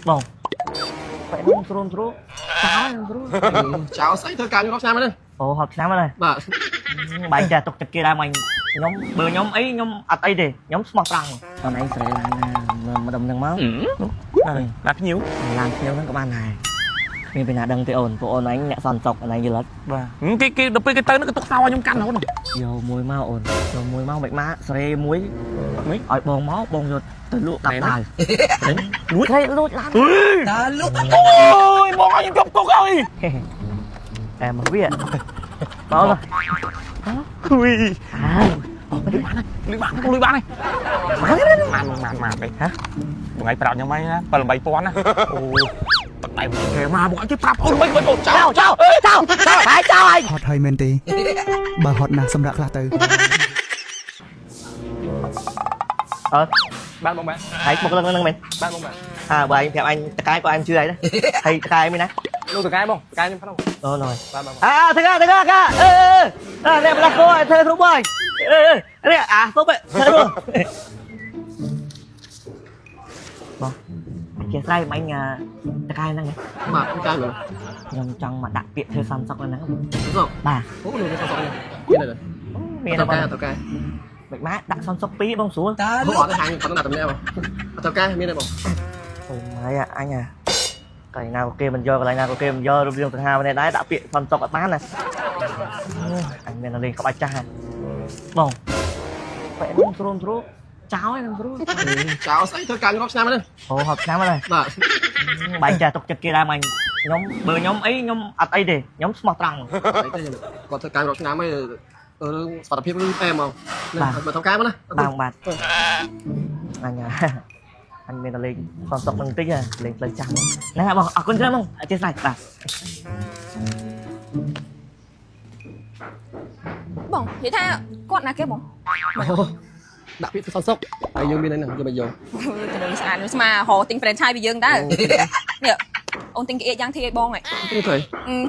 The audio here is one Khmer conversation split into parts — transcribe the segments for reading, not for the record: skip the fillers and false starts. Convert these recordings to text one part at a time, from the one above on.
បងបែរហ្នឹងស្រួលស្រួលចោលហ្នឹងស្រួល ចោលស្អីធ្វើការខ្ញុំរាប់ឆ្នាំហ្នឹង អូហប់ឆ្នាំហើយ បាទ បាយចាទុកចិត្តគេដែរមិញខ្ញុំបើខ្ញុំអីខ្ញុំអត់អីទេខ្ញុំស្មោះត្រង់អូនឯងស្រីឡានណាម្ដុំហ្នឹងមក បាទភ្ញៀវ ឡានភ្ញៀវហ្នឹងក៏បានដែរគ្មានពីណាដឹងទេអូនពួកអូនឯងអ្នកសន្សុកអូនឯងយល់អត់ បាទគេគេដល់ពេលគេទៅហ្នឹងគេទុកសោឲ្យខ្ញុំកាន់រហូត យកមួយមកអូនយកមួយមកមិនមកសេរីមួយ មិន ឲ្យបងមកបងយកទៅលក់កាប់ដាវ លួច គេលួចឡាន តាលួចអូយបងឲ្យខ្ញុំជាប់គុកហើយ តែមកវាបង គួយ អើ លុយបានលុយបានលុយបានហើយបានបានបានទេហ៎បងឯងប្រាប់ខ្ញុំហើយណា7 8000ណាអូទឹកដៃគេមកបងឯងគេប្រាប់អូនមិនបងចោ ចោ ល ចោចោចោហើយចោហើយ ហត់ហើយមែនទេបើហត់ណាស់សម្រាប់ខ្លះទៅ អើ បាទបងបាទ ហើយបុកលឹងហ្នឹងមែន បាទបងបាទ អើបើឯងប្រាប់អញតកាយក៏អញជឿឯងដែរហើយតកាយមានណា លោកតកែបងតកែខ្ញុំក្នុង អូណយ បាទបង អើធ្វើការធ្វើការអឺអឺនេះផ្លាស់គោធ្វើគ្រប់ហើយអឺនេះអាសុបធ្វើគ្រប់បងជាស្រ័យមិញតកាយហ្នឹង បាទតកែបង ខ្ញុំចង់មកដាក់ពាក្យធ្វើសំសុកនៅហ្នឹង សុក បាទ អូលោកសុកសុកនេះមានទេ មាន តកែ បង តកែ មិនមកដាក់សំសុកពីរបងស្រួល អូអត់ទេហាញគាត់ដាក់តំណែងបងតកែមានទេបង អូម៉ៃអញអាកន្លែងណាក៏គេមិនយកកន្លែងណាក៏គេមិនយករូបរាងសង្ហាម្នាក់ដែរដាក់ពាក្យសំសុកអត់បានណាអញមានតែលេងក្បាច់ចាស់បងបែរហ្នឹងស្រួលស្រួលចោលហ្នឹងស្រួល ចោលស្អីធ្វើការខ្ញុំរាប់ឆ្នាំហ្នឹង អូហប់ឆ្នាំហើយ បាទ បាយចាទុកចិត្តគេដែរមិញខ្ញុំបើខ្ញុំអីខ្ញុំអត់អីទេខ្ញុំស្មោះត្រង់ អីទេគាត់ធ្វើការរាប់ឆ្នាំហើយរឿងសុខភាពរឿងអែមកបើតកែមកណា បាទបាទអញអញមានតែលេងសន្សុកនឹងតិចលេងផ្លូវចាស់ហ្នឹងហើយបងអរគុណច្រើនបងអធិស្ឋានបាទ បងនិយាយថាគាត់ណាគេបង អូដាក់ពាក្យធ្វើសន្សុកហើយយើងមានហ្នឹងយកមកយក ទៅនឹងស្អាតនឹងស្មារកទិញ franchise ពីយើងដែរនេះអូនទិញកៀកយ៉ាងធីឲ្យបងហ៎ ទេទេ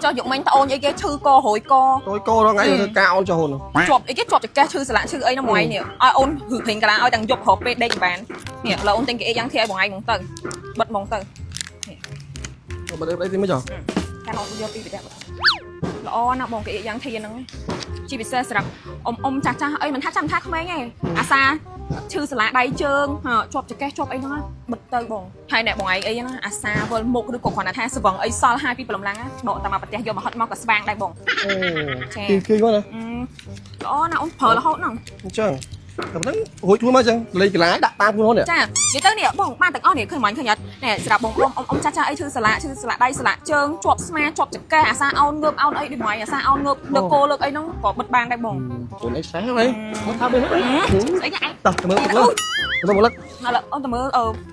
ចុះយកមិញត្អូនអីគេឈឺករួយក តយកោរងថ្ងៃធ្វើការអូនចុះហ៊ុន ជាប់អីគេជាប់ចកេះឈឺស្លាកឈឺអីហ្នឹងមួយនេះឲ្យអូនហឺព្រិងកាឡាឲ្យទាំងយប់រកពេលដេកបាននេះឥឡូវអូនទិញកៀកយ៉ាងធីឲ្យបងឯងហ្មងទៅបិទហ្មងទៅ បើអីទីមកចុះ កាលអូនយកពីប្រទេសល្អណាស់បងកៀកយ៉ាងធីហ្នឹងជាពិសេសសម្រាប់អ៊ំអ៊ំចាស់ចាស់អីមិនថាចាំថាក្មេងទេអាសាឈឺស្លាកដៃជើងជាប់ចកេះជាប់អីហ្នឹងបិទទៅបងហើយអ្នកបងឯងអីហ្នឹងអាសាវិលមុខឬក៏គ្រាន់តែថាស្វឹងអីសល់ហើយពីព្រលឹមឡើងដកតាមប្រទេសយកមកហត់មកក៏ស្វាងដែរបង អូ ចា គេគេគាត់ណា ល្អណាស់អូនប្រើរហូតហ្នឹង អញ្ចឹងតែប៉ុណ្ណឹងរួចខ្លួនមកអញ្ចឹងលេខកន្លែងដាក់តាមខ្លួននេះ ចានិយាយទៅនេះបងបានទាំងអស់នេះឃើញមិនឃើញអត់នេះស្រាប់បងអ៊ំអ៊ំចាស់ចាស់អីឈឺស្លាកឈឺស្លាកដៃស្លាកជើងជាប់ស្មាជាប់ចង្កេះអាសាអោនងើបអោនអីដូចមកអាសាអោនងើបលើកគោលើកអីហ្នឹងក៏បិទបានដែរបង ខ្លួនឯងសេះហើយមកថាវិញ ស្អីឯង តោះទៅមើលមុខលើទៅមើលមុខលើ ឥឡូវអូនទៅមើល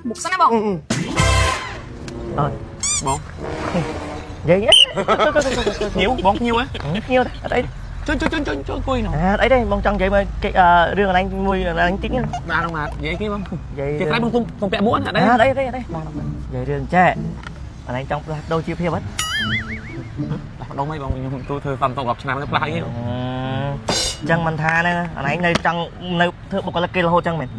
មុខសិនណាបង អើ បង និយាយ ភ្ញៀវបងភ្ញៀវហ៎ ភ្ញៀវអត់អី ជួយជួយជួយជួយអង្គុយនោះ អត់អីទេបងចង់និយាយមកគេរឿងអនឡាញមួយអនឡាញតិច បាទបាទនិយាយគេបង និយាយ គេខ្លាចបងគុំពាក់មួកណា អត់អីទេអត់ទេបាទនិយាយរឿងចែអនឡាញចង់ផ្លាស់ប្ដូរជីវភាពអត់ ផ្លាស់ប្ដូរមិនបងខ្ញុំទូធ្វើសំតុករាប់ឆ្នាំទៅផ្លាស់អី អញ្ចឹងមិនថាហ្នឹងអនឡាញនៅចង់នៅធ្វើបុគ្គលិកគេរហូតចឹងមែន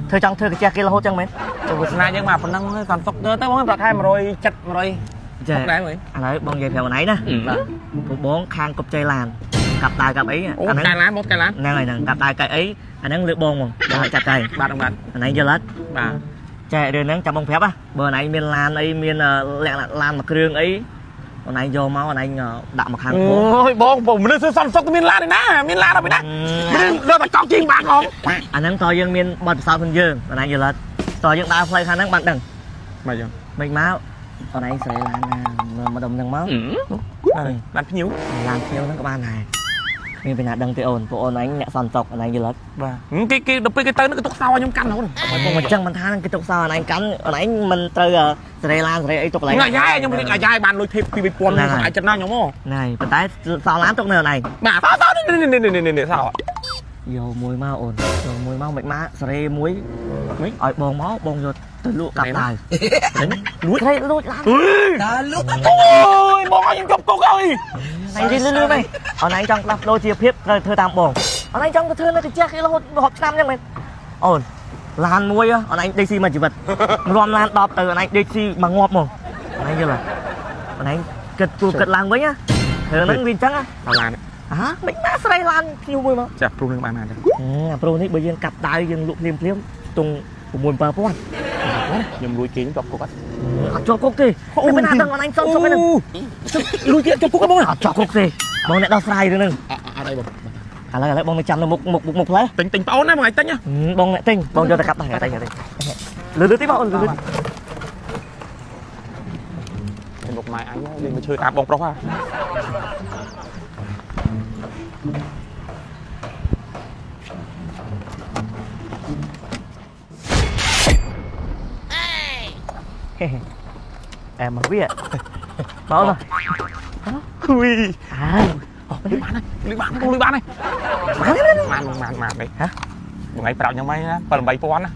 ធ្វើចង់ធ្វើកាជះគេរហូតចឹងមែន ចូលវាសនាយើងមកប៉ុណ្ណឹងសំតុកទៅបងប្រាក់ខែ170 100 ចា ដែរមើល ឥឡូវបងនិយាយប្រាប់អនឡាញណា បាទ ពួកបងខាងកប់ចៃឡានកាប់ដាវកាប់អី អូ អាហ្នឹង កែឡានបងកែឡាន ហ្នឹងហើយហ្នឹងកាប់ដាវកាប់អីអាហ្នឹងលើបងហ្មងបងឲ្យចាត់តែ បាទបាទ អានេះយល់អត់ បាទ ចែរឿងហ្នឹងចាំបងប្រាប់ហ៎បើអានេះមានឡានអីមានលក្ខណៈឡានមួយគ្រឿងអីអានេះយកមកអានេះដាក់មកខាង អូ បង យបងបងមនុស្សធ្វើសំសុកមានឡានឯណាមានឡានដល់ពីណាមានដល់តែកង់ជិះបានហង អាហ្នឹងតើយើងមានបទពិសោធន៍ខ្លួនយើងអានេះយល់អត់តើយើងដើរផ្លូវខាងហ្នឹងបានដឹង មកចឹង មិនមកអានេះស្រីឡានណាម្ដុំហ្នឹងមក ឡានភ្ញៀវ ឡានភ្ញៀវហ្នឹងក៏បានដែរគ្មានពីណាដឹងទេអូនពួកអូនឯងអ្នកសន្សុកអានេះយល់អត់ បាទគេគេដល់ពេលគេទៅហ្នឹងគេទុកសោឲ្យខ្ញុំកាន់រហូត បងអញ្ចឹងមិនថាហ្នឹងគេទុកសោអានេះកាន់អានេះមិនត្រូវសេរីឡានសេរីអីទុកកន្លែង អាយ៉ៃខ្ញុំអាយ៉ៃបានលុយទេពី2000សប្បាយចិត្តណាស់ខ្ញុំហ៎ ណៃប៉ុន្តែសោឡានទុកនៅអានេះ បាទសោសោនេះនេះនេះនេះនេះសោ យកមួយមកអូនយកមួយមកមិនមកសេរីមួយ មិន ឲ្យបងមកបងយកទៅលក់កាប់ដាវ លួច គេលួចឡាន តាលួចអូយបងឲ្យខ្ញុំជាប់គុកហើយ ណៃលឿនលឿនហ្នឹងអូនឯងចង់ផ្លាស់ប្ដូរជីវភាពត្រូវធ្វើតាមបងអូនឯងចង់ទៅធ្វើនៅកាជះគេរហូតរាប់ឆ្នាំអញ្ចឹងមែនអូន ឡានមួយអនឯងដេកស៊ីមួយជីវិតរំឡាន10ទៅអនឯងដេកស៊ីមួយងាប់មកអនឯងយល់អនឯងគិតគូគិតឡើងវិញណារឿងហ្នឹងវាអញ្ចឹង ដល់ឡាន ហ៎មិនណាស្រីឡានភ្ញៀវមួយមក ចាព្រុសនឹងបានណាចា អាប្រូនេះបើយើងកាប់ដាវយើងលក់ភ្លាមភ្លាមទង6 7000 ខ្ញុំលួចគេខ្ញុំជាប់គុកអត់ អត់ជាប់គុកទេអូមិនណាដឹងអនឯងសុំសុំហ្នឹង លួចគេជាប់គុកបង អត់ជាប់គុកទេបងអ្នកដោះស្រាយរឿងហ្នឹង អត់អីបង ឥឡូវឥឡូវបងនៅចាំនៅមុខមុខមុខផ្លូវ ទិញទិញប្អូនណាបងឯងទិញ បងអ្នកទិញបងយកទៅកាប់ដែរតែតែលឿនលឿនទីបងលឿនលឿន មុខម៉ែអញលេងមកឈើតាមបងប្រុសហ่า អែមកវាបងណា គួយ អើ លុយបានហើយលុយបានបងលុយបានហើយ បាន បានបានបានទេ ហ៎ បងឯងប្រាប់ខ្ញុំហើយណា7 8000ណា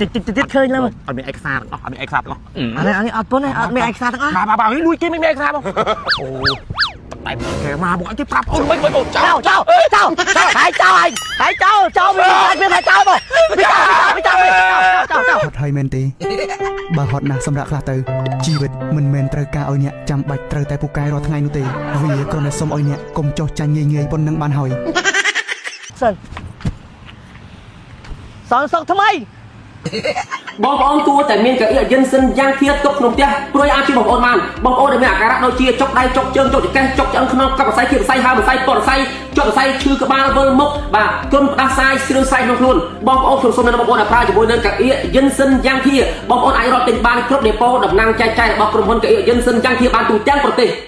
តិចតិចតិចឃើញឡើយ អត់មានឯកសារទាំងអស់អត់មានឯកសារទាំងអស់ អានេះអានេះអត់ពុនទេអត់មានឯកសារទាំងអស់ បាទបាទបាទលួចគេមិនមានឯកសារបងអូតែគេមកបងគេប្រាប់អូនមិនបងចោ ចោចោចោហើយចោហើយហើយចោចោមានមានហើយចោបងមានចោមានចោចោចោ ហត់ហើយមែនទេបើហត់ណាស់សម្រាប់ខ្លះទៅជីវិតមិនមែនត្រូវការឲ្យអ្នកចាំបាច់ត្រូវតែពូកែរាល់ថ្ងៃនោះទេវាគ្រាន់តែសុំឲ្យអ្នកកុំចោះចាញ់ងាយងាយប៉ុណ្ណឹងបានហើយ សិនសងសុកថ្មី បងប្អូនគួរតែមានកៅអីយិនសិនយ៉ាងធៀទុកក្នុងផ្ទះព្រួយអាចជួយបងប្អូនបានបងប្អូនដែលមានអាការៈដូចជាចុកដៃចុកជើងចុកចង្កេះចុកឆ្អឹងខ្នងកាប់សរសៃធៀបសរសៃហើមសរសៃពតសរសៃចុកសរសៃឈឺក្បាលវិលមុខបាទគុណផ្ដាសាយស្រឿងសាយក្នុងខ្លួនបងប្អូនខ្ញុំសូមណែនាំបងប្អូនឲ្យប្រើជាមួយនឹងកៅអីយិនសិនយ៉ាងធៀបងប្អូនអាចរកទិញបានគ្រប់ដេប៉ូតំណាងចែកចាយរបស់ក្រុមហ៊ុនកៅអីយិនសិនយ៉ាងធៀបានទូទាំងប្រទេស។